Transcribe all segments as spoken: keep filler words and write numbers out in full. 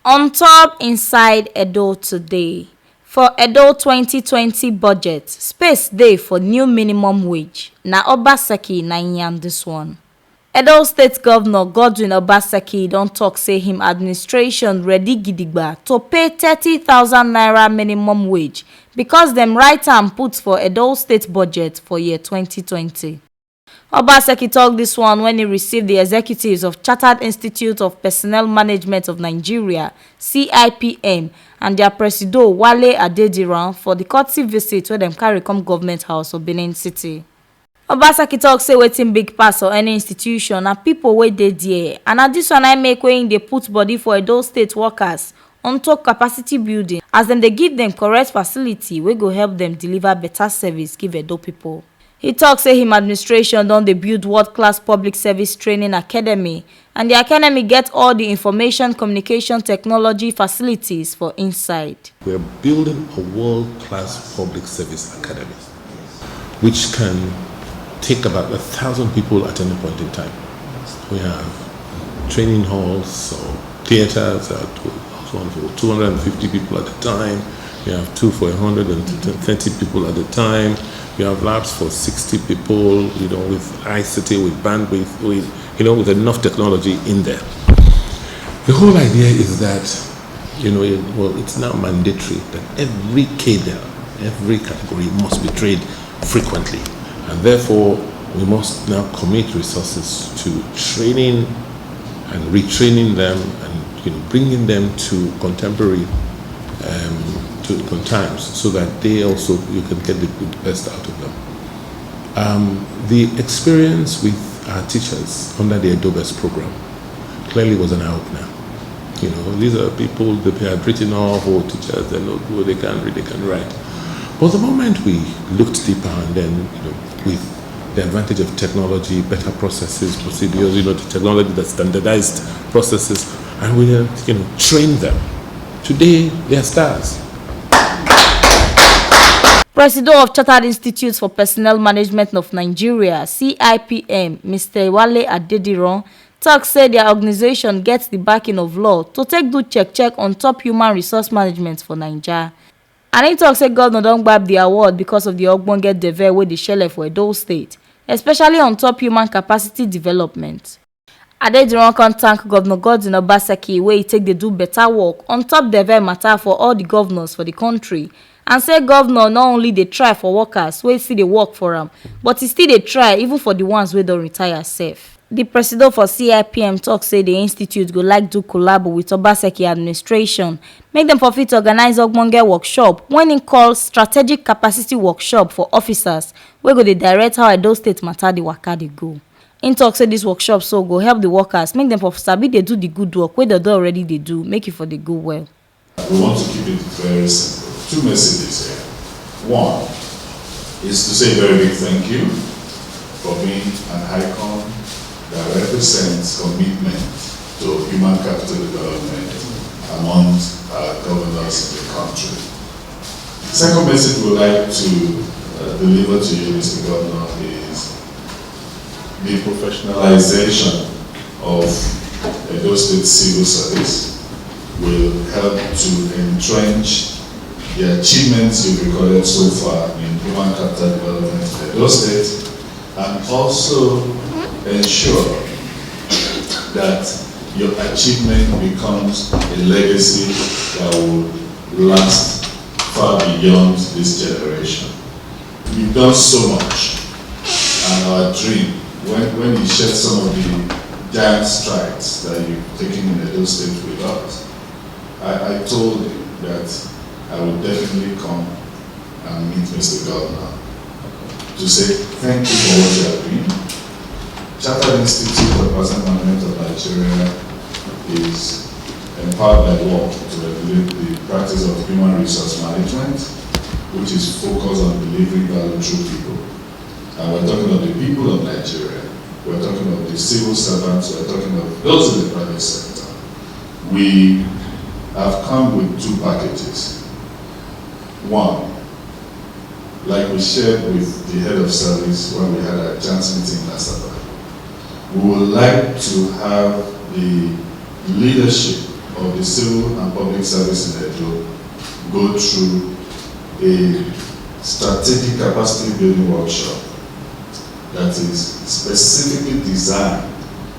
On top inside Edo today. For Edo twenty twenty budget, space dey for new minimum wage. Na Obaseki na im yarn this one. Edo State Governor Godwin Obaseki don talk say him administration ready gidigba to pay thirty thousand naira minimum wage because dem write am put for Edo State budget for year twenty twenty. Obaseki talk this one when he received the executives of Chartered Institute of Personnel Management of Nigeria, C I P M, and their presido Wale Adediran for the courtesy visit wey dem carry come Government House for Benin City. Obaseki talk say wetin big pass for any institution na people wey dey there, and na this one I make wey im dey put body for Edo State workers unto capacity building as dem dey give dem correct facility wey go help dem deliver better service give Edo people. He talk say him administration don dey build world-class public service training academy, and the academy get all the information communication technology facilities for inside. We're building a world-class public service academy, which can take about a thousand people at any point in time. We have training halls or theaters that will house one for two hundred and fifty people at a time. We have two for a hundred and thirty people at a time. We have labs for sixty people, you know, with I C T, with bandwidth, with, you know, with enough technology in there. The whole idea is that, you know, it, well, it's now mandatory that every cadre, every category must be trained frequently, and therefore we must now commit resources to training and retraining them and, you know, bringing them to contemporary, um, to con- times, so that they also, you can get the best out of them. Um, the experience with our teachers under the Edobes program clearly was an eye-opener. You know, these are people that we had written off, oh, teachers, they're not good, they can't read, they can't write. But the moment we looked deeper and then, you know, with the advantage of technology, better processes, procedures, you know, the technology that standardized processes, and we, uh, you know, trained them. Today, they are stars. Presido of Chartered Institute for Personnel Management of Nigeria, C I P M, Mister Wale Adediran, talk say their organization gets the backing of law to take do check check on top human resource management for Naija. And he talk say governor don gbab the award because of the ogbonge deve wey dey shele for Edo State, especially on top human capacity development. Adediran come thank Governor Godwin Obaseki wey he take dey do better work on top deve matter for all the governors for the country, and say governor not only dey try for workers wey still dey work for am, but he still dey try even for the ones wey don retire sef. The presido for C I P M talk say the institute go like do collabo with Obaseki administration, make dem for fit organize ogbonge workshop when he call strategic capacity workshop for officers wey go dey direct how Edo State matter dey waka dey go. He talk say this workshop so go help the workers make dem for sabi dey do the good work wey dem don already dey do, make e for dey go well. We want to keep it very simple. Two messages here. One is to say a very big thank you for being an icon that represents commitment to human capital development amongst our governors in the country. Second message we'd like to, uh, deliver to you, Mister Governor, is the professionalization of Edo State civil service will help to entrench the achievements you've recorded so far in human capital development in Edo State, and also ensure that your achievement becomes a legacy that will last far beyond this generation. You've done so much, and our dream, when, when you shared some of the giant strides that you've taken in Edo State with us, I, I told you that I would definitely come and meet Mister Governor to say thank you for what you are doing. Chartered Institute of Personnel Management of Nigeria is empowered by law to regulate the practice of human resource management, which is focused on delivering value through people. And we're talking of the people of Nigeria. We're talking of the civil servants. We're talking of those in the private sector. We have come with two packages. One, like we shared with the head of service when we had our chance meeting last Saturday, we would like to have the leadership of the civil and public service in Edo go through a strategic capacity building workshop that is specifically designed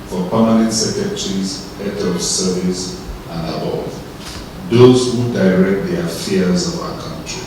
for permanent secretaries, head of service, and above, those who direct the affairs of our country.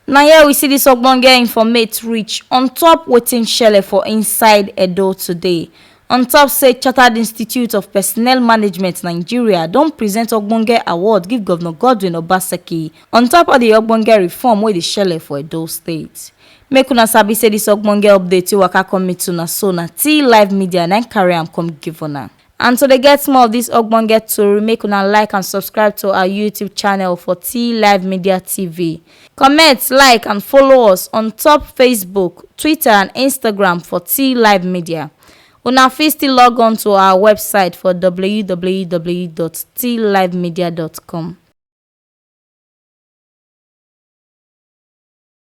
Na here we see this ogbonge informate reach on top wetin shele for inside Edo today. On top say Chartered Institute of Personnel Management Nigeria don present ogbonge award give Governor Godwin Obaseki on top of the ogbonge reform wey dey shele for Edo State. Make una sabi say this ogbonge update wey waka come meet una so na T Live Media na im carry am come give una. And to dey get more of this ogbonge tori, make una like and subscribe to our YouTube channel for T Live Media T V. Comment, like and follow us on top Facebook, Twitter and Instagram for T Live Media. Una fit still log on to our website for w w w dot t live media dot com.